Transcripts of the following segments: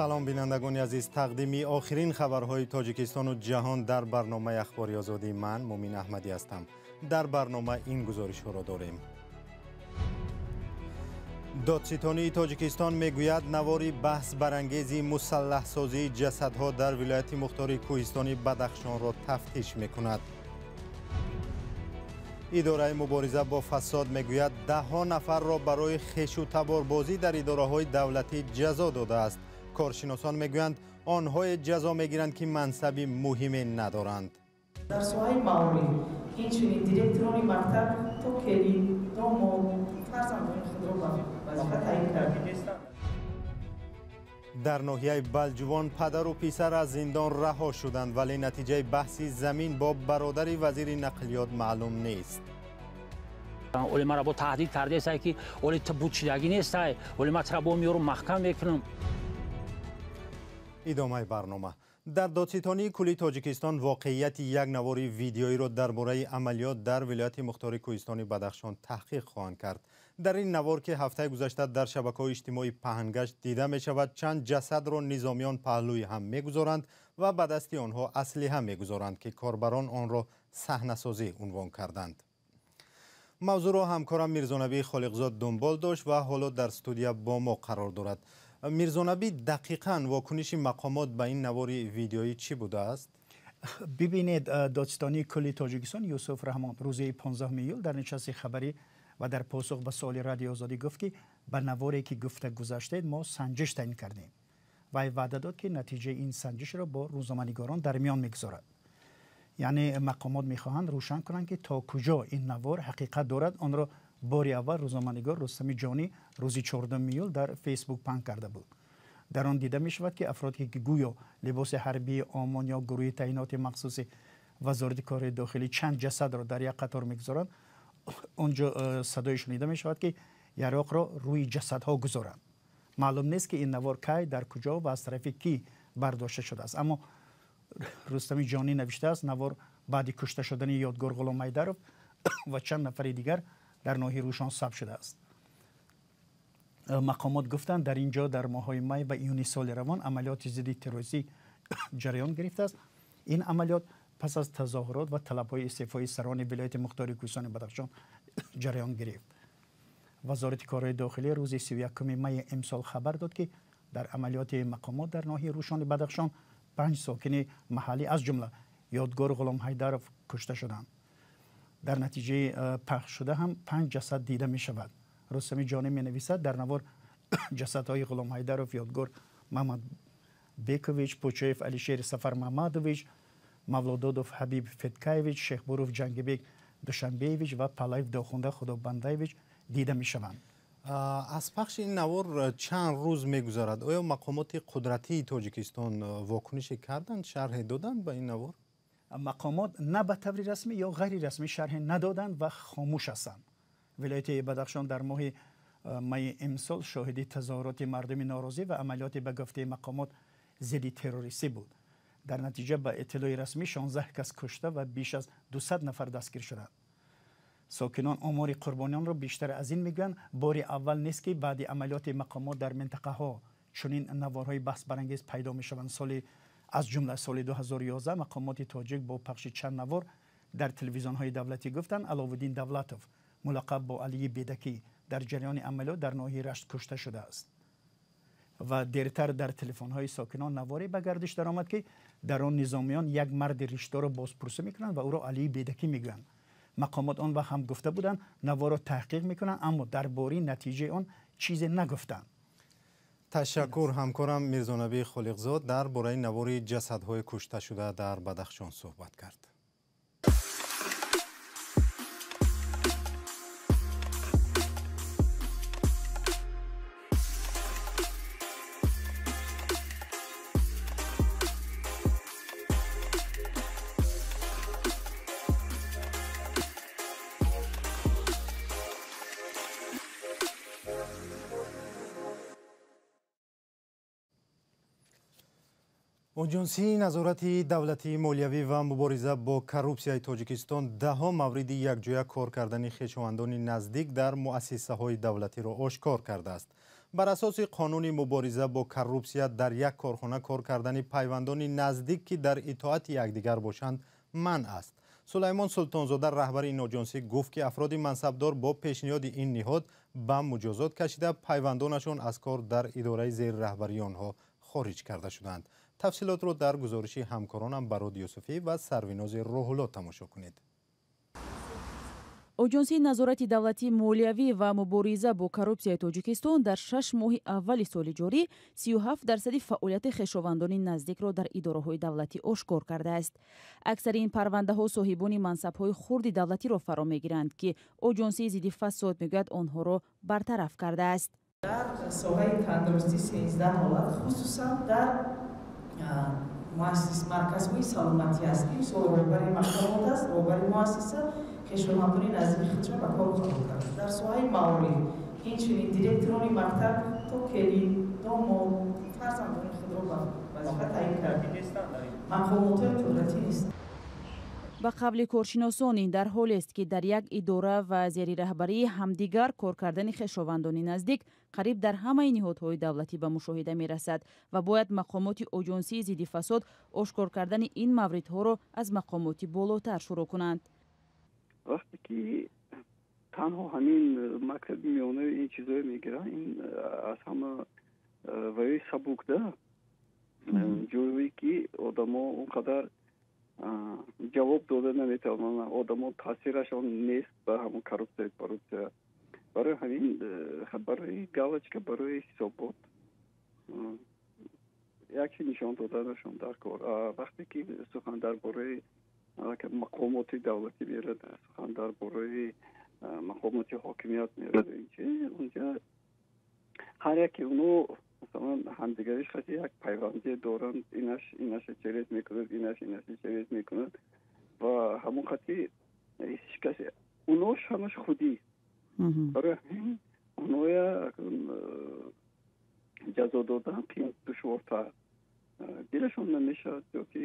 Салом бинандагони азиз, тақдими охирин хабарҳои Тоҷикистону ҷаҳон дар барномаи Ахбори Озодӣ. Ман Мумин Аҳмадӣ ҳастам. Дар барнома ин гузоришҳоро дорем. Додситонии Тоҷикистон мегӯяд навори баҳсбарангези мусаллаҳсозии ҷасадҳо дар вилояти мухтори кӯҳистони Бадахшонро тафтиш мекунад. Идораи мубориза бо фасод мегӯяд даҳҳо нафарро барои хешу таборбозӣ дар идораҳои давлатӣ ҷазо додааст. Коршиносон мегӯянд онҳое ҷазо мегиранд, ки мансаби муҳиме надоранд. Дар соҳаи маориф инчунин директорони мактаб то келин, домод, фарзандони худро ба вазифа таъин кард. Дар ноҳияи Балҷувон падару писар аз зиндон раҳо шуданд, вале натиҷаи баҳси замин бо бародари вазири нақлиёт маълум нест. Оле мара бо таҳдид кардесай, ки оле ту бучидагӣ нестай, оле ма тура бо меёрум маҳкам мекунам. Идомаи барнома. Дар додситонии кулли Тоҷикистон воқеияти як навори видеоиро дар бораи амалиёт дар вилояти мухтори кӯҳистони Бадахшон таҳқиқ хоҳанд кард. Дар ин навор, ки ҳафтаи гузашта дар шабакаҳои иҷтимоӣ паҳнгашт, дида мешавад чанд ҷасадро низомиён паҳлӯи ҳам мегузоранд ва ба дасти онҳо аслиҳа мегузоранд, ки корбарон онро саҳнасозӣ унвон карданд. Мавзӯъро ҳамкорам Мирзонабӣ Холиқзод дунбол дошт ва ҳоло дар студия бо мо қарор дорад. Мирзонабӣ, дақиқан вокуниши мақомот ба ин навори видеоӣ чӣ будааст? Бибинед, додситонии кулли Тоҷикистон Юсуф Раҳмон рӯзи 15 июл дар нишасти хабарӣ ва дар посух ба суоли Радиои Озодӣ гуфт, ки ба наворе, ки гуфта гузаштед, мо санҷиш таъин кардем. Вай ваъда дод, ки натиҷаи ин санҷишро бо рӯзноманигорон дар миён мегузорад. Яъне мақомот мехоҳанд рӯшан кунанд, ки то куҷо ин навор ҳақиқат дорад. Онро бори аввал рӯзноманигор Рустами Ҷонӣ рӯзи 14 июл дар Фейсбук паҳн карда буд. Дар он дида мешавад, ки афроде, ки гӯё либоси ҳарбии ОМОН ё гурӯҳи таъиноти махсуси Вазорати корҳои дохилӣ чанд ҷасадро дар як қатор мегузоранд. Он ҷо садое шунида мешавад, ки яроқро рӯи ҷасадҳо гузоранд. Маълум нест, ки ин навор кай, дар куҷо ва аз тарафи кӣ бардошта шудааст, аммо Рустами Ҷонӣ навиштааст, навор баъди кушта шудани Ёдгор Ғуломҳайдаров ва чанд нафари дигар дар ноҳияи Рӯшон сабт шудааст. Мақомот гуфтанд, дар ин ҷо дар моҳҳои май ва июни соли равон амалиёти зидди террористӣ ҷараён гирифтааст. Ин амалиёт пас аз тазоҳурот ва талабҳои истеъфои сарони вилояти мухтори кӯҳистони Бадахшон ҷараён гирифт. Вазорати корҳои дохилӣ рӯзи 31 майи имсол хабар дод, ки дар амалиёти мақомот дар ноҳияи Рӯшони Бадахшон панҷ сокини маҳаллӣ, аз ҷумла Ёдгор Ғуломҳайдаров, кушта шуданд. Дар натиҷаи пахшшуда ҳам панҷ ҷасад дида мешавад. Рустами Ҷонӣ менависад, дар навор ҷасадҳои Ғуломҳайдаров Ёдгор Мамадбекович, Пучоев Алишер Сафармамадович, Мавлододов Ҳабиб Феткаевич, Шехбуров Ҷангибек Душанбеевич ва Палаев Дохунда Худобандаевич дида мешаванд. Аз пахши ин навор чанд рӯз мегузарад. Оё мақомоти қудратии Тоҷикистон вокунише карданд, шарҳе доданд ба ин навор? Мақомот на ба таври расмӣ ё ғайрирасмӣ шарҳе надоданд ва хомӯш ҳастанд. Вилояти Бадахшон дар моҳи майи имсол шоҳиди тазоҳуроти мардуми норозӣ ва амалиёти ба гуфтаи мақомот зидди террористӣ буд. Дар натиҷа, ба иттилои расмӣ, 16 кас кушта ва беш аз 200 нафар дастгир шуданд. Сокинон омори қурбониёнро бештар аз ин мегӯянд. Бори аввал нест, ки баъди амалиёти мақомот дар минтақаҳо чунин наворҳои баҳсбарангез пайдо мешаванд. Соли аз ҷумла соли 2011 мақомоти тоҷик бо пахши чанд навор дар телевизионҳои давлатӣ гуфтанд, Аловуддин Давлатов, мулаққаб бо Алии Бедакӣ, дар ҷараёни амалиёт дар ноҳияи Рашт кушта шудааст. Ва дертар дар телефонҳои сокинон наворе ба гардиш даромад, ки дар он низомиён як марди ришдорро бозпурсӣ мекунанд ва ӯро Алии Бедакӣ мегӯянд. Мақомот он вақт ҳам гуфта буданд, наворро таҳқиқ мекунанд, аммо дар бораи натиҷаи он чизе нагуфтанд. Ташаккур, ҳамкорам Мирзонабӣ Холиқзод дар бораи навори ҷасадҳои кушташуда дар Бадахшон суҳбат кард. Оҷонсии назорати давлатии молиявӣ ва мубориза бо коррупсияи Тоҷикистон даҳҳо мавриди якҷоя кор кардани хешовандони наздик дар муассисаҳои давлатиро ошкор кардааст. Бар асоси қонуни мубориза бо коррупсия дар як корхона кор кардани пайвандони наздик, ки дар итоати якдигар бошанд, манъ аст. Сулаймон Султонзода, раҳбари ин оҷонсӣ, гуфт, ки афроди мансабдор бо пешниҳоди ин ниҳод ба муҷозот кашида, пайвандонашон аз кор дар идораи зери раҳбарии онҳо хориҷ карда шуданд. Тафсилотро дар гузориши ҳамкоронам Барод Юсуфӣ ва Сарвинози Рӯҳулло тамошо кунед. Оҷонсии назорати давлатии молиявӣ ва мубориза бо коррупсияи Тоҷикистон дар 6 моҳи аввали соли ҷорӣ 37 дарсади фаъолияти хешовандони наздикро дар идораҳои давлатӣ ошкор кардааст. Аксари ин парвандаҳо соҳибони мансабҳои хурди давлатиро фаро мегиранд, ки Оҷонсии зидди фасод мегӯяд, онҳоро бартараф кардааст. Дар соҳаи тандурустӣ 13 ҳолат, хусусан дар марказҳои саломатӣ аст, ки мисол роҳбари мақомот аст, роҳбари муассиса хешовандони наздики худро ба кор қабул кард. Дар соҳаи маориф инчунин директорони мактаб то келин, домод, фарзандони худро ба вазифа таъин кард. Мақомотҳои қудратӣ нест. Ба қавли коршиносон, ин дар ҳолест, ки дар як идора ва зери раҳбарии ҳамдигар кор кардани хешовандони наздик қариб дар ҳамаи ниҳодҳои давлатӣ ба мушоҳида мерасад ва бояд мақомоти Оҷонсии зидди фасод ошкор кардани ин мавридҳоро аз мақомоти болотар шурӯъ кунанд. Вақте ки танҳо ҳамин мактаби миёнаи ин чизое мегиранд, ин аз ҳама ваёи сабук да, ҷое ки одамо он қадар ҷавоб дода наметавонанд, одамо таъсирашон нест ба ҳамон коррупсия. Барои ҳамин барои галочка, барои ҳисобот якчи нишон доданашон дар кор. Вақте ки сухан дар бораи мақомоти давлатӣ мерад, сухан дар бораи мақомоти ҳокимият мерад, унҷа ҳар яке оно масалан ҳамдигариш хати як пайвандие доранд, инаш инаша через мекунад, инаш инаша через мекунад ва ҳамон хати ҳеҷ касе унош ҳамаш худӣ. Барои ҳамин оноя ҷазо додан қиин, душвортар, дилашон намешавад ёки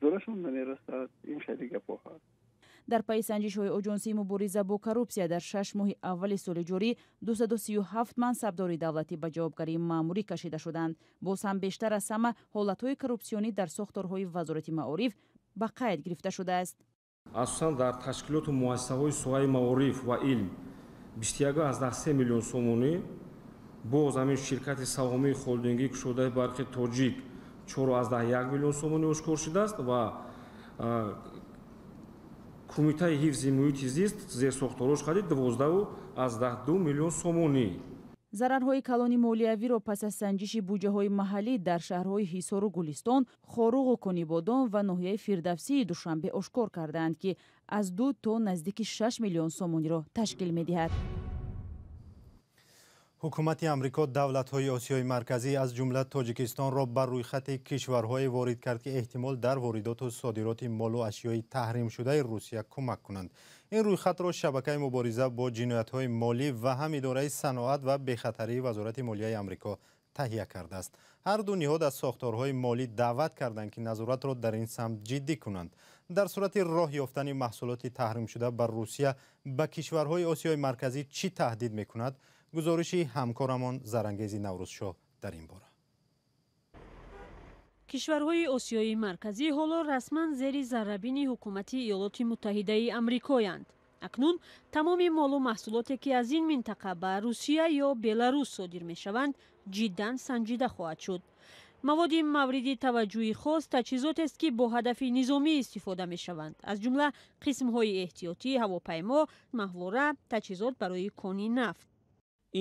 зӯрашон намерасад. Ин хеле гапҳо ҳаст. Дар пайи санҷишҳои Оҷонсии мубориза бо коррупсия дар 6 моҳи аввали соли ҷорӣ 237 мансабдори давлатӣ ба ҷавобгарии маъмурӣ кашида шуданд. Боз ҳам бештар аз ҳама ҳолатҳои коррупсионӣ дар сохторҳои Вазорати маориф ба қайд гирифта шудааст. Асосан дар ташкилоту муассисаҳои соҳаи маориф ва илм 21,3 миллион сомонӣ, боз ҳамин ширкати саҳомии холдингии кушодаи барқи Тоҷик 4,1 миллион сомонӣ ошкор шудааст ва Кумитаи ҳифзи муҳити зист зерсохторош харид 12,2 миллион сомонӣ. Зарарҳои калони молиявиро пас аз санҷиши буҷаҳои маҳаллӣ дар шаҳрҳои Ҳисору Гулистон, Хоруғу Конибодом ва ноҳияи Фирдавсии Душанбе ошкор кардаанд, ки аз 2 то наздики 6 миллион сомониро ташкил медиҳад. Ҳукумати Амрико давлатҳои Осиёи Марказӣ, аз ҷумла Тоҷикистонро ба рӯйхати кишварҳое ворид кард, ки эҳтимол дар воридоту содироти молу ашёи таҳримшудаи Русия кӯмак кунанд. Ин рӯйхатро Шабакаи мубориза бо ҷиноятҳои молӣ ва ҳам Идораи саноат ва бехатарии Вазорати молияи Амрико таҳия кардааст. Ҳар ду ниҳод аз сохторҳои молӣ даъват карданд, ки назоратро дар ин самт ҷиддӣ кунанд. Дар сурати роҳ ёфтани маҳсулоти таҳримшуда ба Русия ба кишварҳои Осиёи Марказӣ чӣ таҳдид мекунад? Гузориши ҳамкорамон Зарангези Наврӯзшоҳ дар ин бора. Кишварҳои Осиёи Марказӣ ҳоло расман зери заррабини ҳукумати Иёлоти Муттаҳидаи Амрикоянд. Акнун тамоми молу маҳсулоте, ки аз ин минтақа ба Русия ё Беларус содир мешаванд, ҷиддан санҷида хоҳад шуд. Маводи мавриди таваҷҷӯҳи хос таҷҳизотест, ки бо ҳадафи низомӣ истифода мешаванд, аз ҷумла қисмҳои эҳтиётии ҳавопаймо, маҳвора, таҷҳизот барои кони нафт.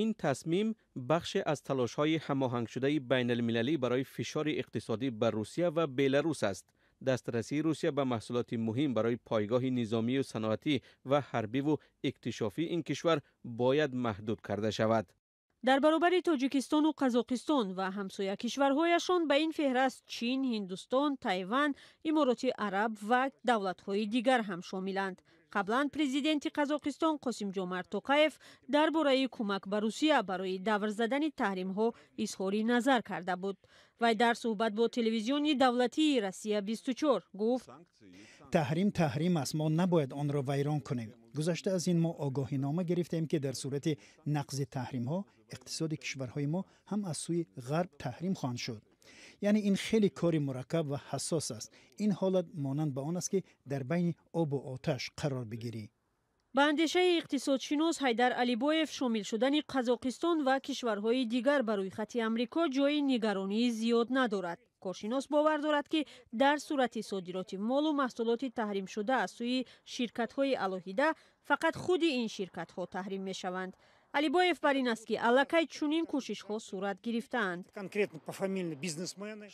Ин тасмим бахше аз талошҳои ҳамоҳангшудаи байналмилалӣ барои фишори иқтисодӣ ба Русия ва Беларус аст. Дастрасии Русия ба маҳсулоти муҳим барои пойгоҳи низомию саноатӣ ва ҳарбиву иктишофии ин кишвар бояд маҳдуд карда шавад. Дар баробари Тоҷикистону Қазоқистон ва ҳамсоя кишварҳояшон ба ин феҳраст Чин, Ҳиндустон, Тайван, Имороти Араб ва давлатҳои дигар ҳам шомиланд. Қаблан президенти Қазоқистон Қосимҷомарт Тоқаев дар бораи кӯмак ба Русия барои давр задани таҳримҳо изҳори назар карда буд. Вай дар суҳбат бо телевизиони давлатии Россия 24 гуфт, Таҳрим таҳрим аст, мо набояд онро вайрон кунем. Гузашта аз ин, мо огоҳинома гирифтем, ки дар сурати нақзи таҳримҳо иқтисоди кишварҳои мо ҳам аз сӯи ғарб таҳрим хоҳанд шуд. Яъне ин хеле кори мураккаб ва ҳассос аст. Ин ҳолат монанд ба он аст, ки дар байни обу оташ қарор бигирӣ. Ба андешаи иқтисодшинос Ҳайдар Алибоев, шомил шудани Қазоқистон ва кишварҳои дигар ба рӯйхати Амрико ҷои нигаронии зиёд надорад. Коршинос бовар дорад, ки дар сурати содироти молу маҳсулоти таҳримшуда аз сӯи ширкатҳои алоҳида, фақат худи ин ширкатҳо таҳрим мешаванд. Алибоев бар ин аст, ки аллакай чунин кӯшишҳо сурат гирифтаанд.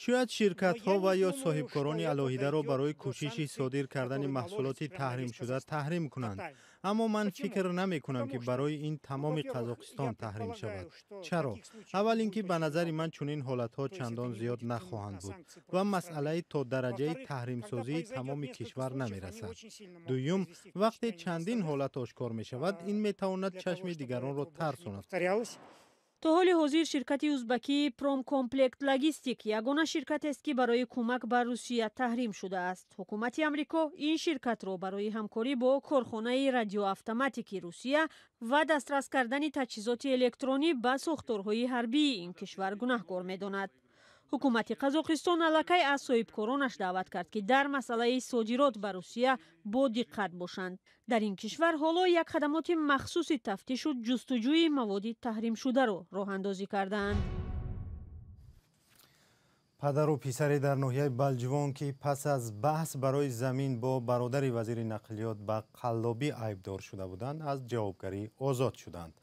Шояд ширкатҳо ва ё соҳибкорони алоҳидаро барои кӯшиши содир кардани маҳсулоти таҳримшуда таҳрим кунанд, аммо ман фикр намекунам, ки барои ин тамоми Қазоқистон таҳрим шавад. Чаро? Аввал ин ки ба назари ман чунин ҳолатҳо чандон зиёд нахоҳанд буд ва масъалаи то дараҷаи таҳримсозии тамоми кишвар намерасад. Дуюм, вақте чандин ҳолат ошкор мешавад, ин метавонад чашми дигаронро тарсонад. То ҳоли ҳозир ширкати узбакии Промкомплект Логистик ягона ширкатест, ки барои кӯмак ба Русия таҳрим шудааст. Ҳукумати Амрико ин ширкатро барои ҳамкорӣ бо корхонаи радиоавтоматики Русия ва дастрас кардани таҷҳизоти электронӣ ба сохторҳои ҳарбии ин кишвар гунаҳкор медонад. Ҳукумати Қазоқистон аллакай аз соҳибкоронаш даъват кард, ки дар масъалаи содирот ба Русия бо диққат бошанд. Дар ин кишвар ҳоло як хадамоти махсуси тафтишу ҷустуҷӯи маводи таҳримшударо роҳандозӣ кардаанд. Падару писаре дар ноҳияи Балҷувон, ки пас аз баҳс барои замин бо бародари вазири нақлиёт ба қаллобӣ айбдор шуда буданд, аз ҷавобгарӣ озод шуданд.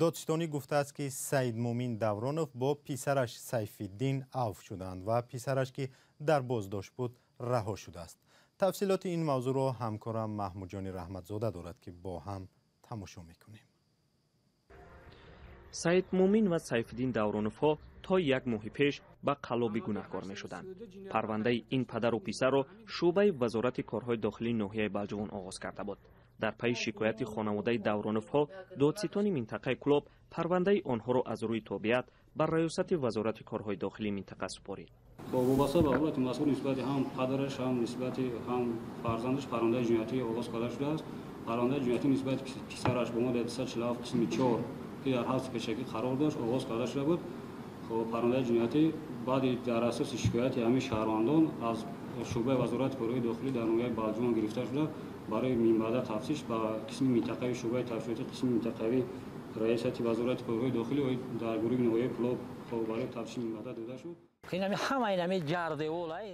Додситонӣ гуфтааст, ки Саидмумин Давронов бо писараш Сайфиддин авф шуданд ва писараш, ки дар боздошт буд, раҳо шудааст. Тафсилоти ин мавзӯъро ҳамкорам Маҳмудҷони Раҳматзода дорад, ки бо ҳам тамошо мекунем. Саидмумин ва Сайфиддин Давроновҳо то як моҳи пеш ба қаллобӣ гунаҳкор мешуданд. Парвандаи ин падару писарро шӯъбаи Вазорати корҳои дохилии ноҳияи Балҷувон оғоз карда буд. Дар пайи шикояти хонаводаи Давроновҳо додситони минтақаи Кӯлоб парвандаи онҳоро аз рӯи тобеат ба раёсати Вазорати корҳои дохилии минтақа супорид. Вобаста ба ҳолати мазкур нисбати ҳам падараш, ҳам нисбати ҳам фарзандаш парвандаи ҷиноятӣ оғоз карда шудааст. Парвандаи ҷиноятӣ нисбати писараш бо моддаи 247 қисми 4, ки дар ҳабси пешакӣ қарор дошт, оғоз карда шуда буд. Парвандаи ҷиноятӣ баъди дар асоси шикояти ҳамин шаҳрвандон аз шӯъбаи Вазорати корҳои дохилӣ дар ноҳияи Балҷувон гирифта шуда, барои минбаъда тафтиш ба қисми минтақавии шӯъбаи тафтишотии қисми минтақавии раёсати Вазорати корҳои дохилӣ дар гурӯҳи ноҳияи Кӯлоб барои тафтиши минбаъда дода шуд.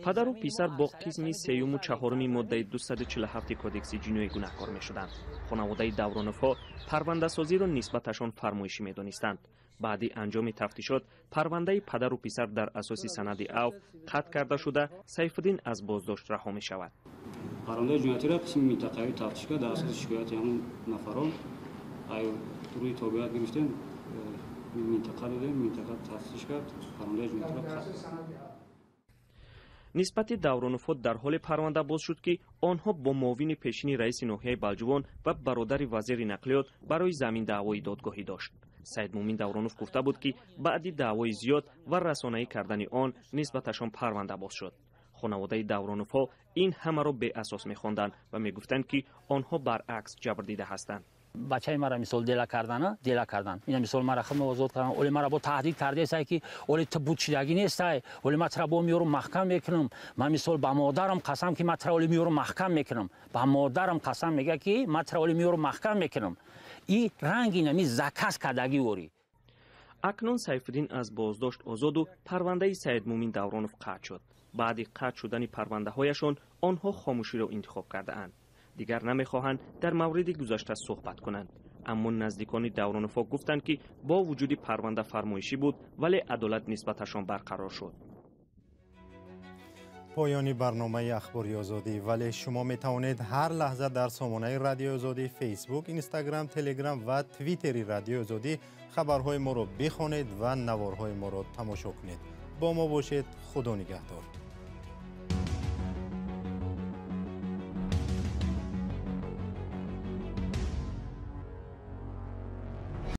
Падару писар бо қисми сеюму чаҳоруми моддаи 247 кодекси ҷиноӣ гунаҳкор мешуданд. Хонаводаи Давроновҳо парвандасозиро нисбаташон фармоишӣ медонистанд. Баъди анҷоми тафтишот парвандаи падару писар дар асоси санади авф қатъ карда шуда, Сайфиддин аз боздошт раҳо мешавад. Парвандаи ҷиноятиро қисми минтақавӣ тафтиш кард, дар асоси шикояти ҳамон нафарон рӯи тобеат гирифтем, минтақа додем, минтақа тафтиш кард, парвандаи ҷиноятиро қатъ. Нисбати Давроновҳо дар ҳоле парванда боз шуд, ки онҳо бо муовини пешини раиси ноҳияи Балҷувон ва бародари вазири нақлиёт барои замин даъвои додгоҳӣ дошт. Саидмумин Давронов гуфта буд, ки баъди даъвои зиёд ва расонаӣ кардани он нисбаташон парванда боз шуд. Хонаводаи Давроновҳо ин ҳамаро беасос мехонданд ва мегуфтанд, ки онҳо баръакс ҷабрдида ҳастанд. Бачаи мара мисол дела кардан, дела кардан. Ина мисол мара худма озод кардан, оли мара бо таҳдид кардесай, ки оли ту буд шидагӣ нестай, оли ма тра бо меёрум маҳкам мекунам. Ман мисол ба модарам қасам, ки ма тра оли меёрум маҳкам мекунам. Ба модарам қасам мега, ки ма тра оли меёрум маҳкам мекунам. И ранги нами заказ кардагӣ ори. Акнун Сайфиддин аз боздошт озоду парвандаи Саидмумин Давронов қатъ шуд. Баъди қатъ шудани парвандаҳояшон онҳо хомӯширо интихоб кардаанд. Дигар намехоҳанд дар мавриди гузашта суҳбат кунанд. Аммо наздикони Давроновҳо гуфтанд, ки бо вуҷуди парванда фармоишӣ буд, вале адолат нисбаташон барқарор шуд. Поёни барномаи Ахбори Озодӣ, вале шумо метавонед ҳар лаҳза дар сомонаи Радиои Озодӣ, Фейсбук, Инстаграм, Телеграм ва Твиттери Радиои Озодӣ хабарҳои моро бихонед ва наворҳои моро тамошо кунед. Бо мо бошед. Худо нигаҳдор.